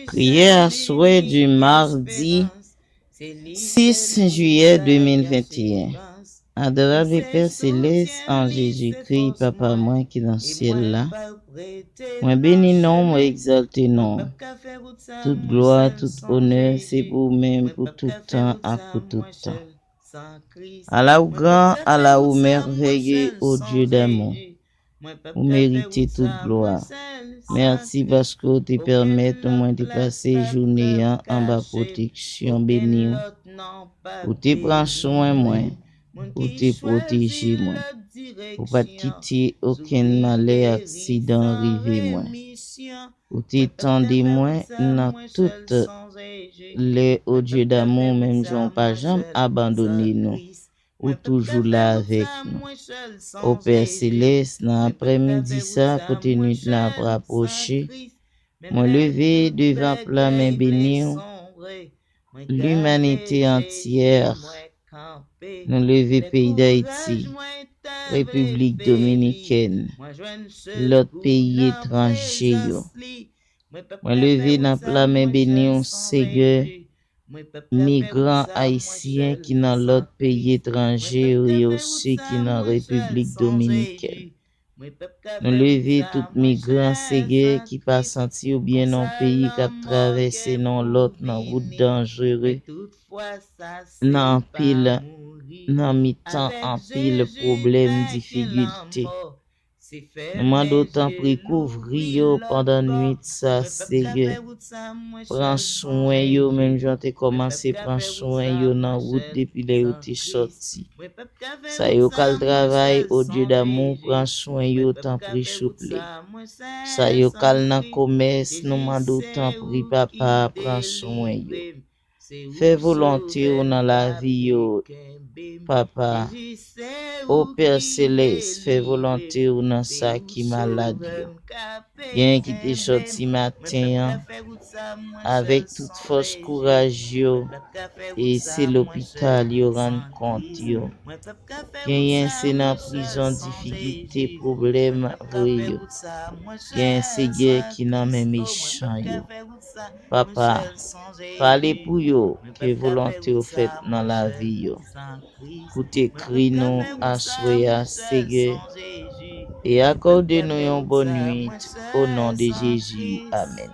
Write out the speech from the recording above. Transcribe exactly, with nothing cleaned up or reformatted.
Priyè aswè di madi sis jiyè de mil venteyen. Adorab Pè Selès, an Jezikri, Papa mwen ki nan syèl la, mwen beni non w, mwen egzalte non w. Tout glwa, tout onè, se pou ou menm, pou tout tan ak pou tout tan. Ala ou gran, ala ou mèvèye, o Dye damou. Ou merite tout glwa. Mèsi paske w te pèmèt mwen te pase jounen an anba pwoteksyon beni w. Ou te pran swen mwen. Ou te pwoteje mwen. Ou pa t kite okenn malè, aksidan rive mwen. Ou te tande mwen nan tout lè, o Dye damou, menm jan w pa janm abandone nou. Ou toujou la avèk nou. O Pè Selès, nan aprèmidi sa, kote nuit la ap rapwoche, mwen leve devan pla men beni w, limanite antyè, nou leve peyi Dayiti, Repiblik Dominikèn, lòt peyi etranje yo. Mwen leve nan pla men beni w, Seyè, migran ayisyen ki nan lòt peyi etranje yo, yo osi ki nan Repiblik Dominikèn. Nou leve tout migran, Seyè, ki pa santi yo byen nan yon peyi, k ap travèse nan yon lòt nan wout danjere, nan anpil, nan mitan anpil pwoblèm, difikilte. Nou mande w tanpri kouvri yo pandan nuit sa, Seyè. Pran swen yo, menm jan w te kòmanse pran swen yo nan wout depi lè yo te sòti. Sa yo k al travay, o Dye damou, pran swen yo, tanpri, souple. Sa yo k al nan komès, nou mande w tanpri, Papa, pran swen yo. Fè volonte w nan lavi yo, Papa. O Pè Selès, fè volonte w nan sa ki malad yo. Genyen ki te sòti maten an avèk tout fòs kouraj yo, e se lopital yo rann kont yo. Genyen se nan prizon difikilte, pwoblèm voye yo. Genyen se gè ki nan men mechan yo. Papa, pale pou yo, ke volonte w fèt nan lavi yo. Koute kri nou aswè a, Seyè, e akòde nou yon bòn nuit, o non de Jezi. Amèn.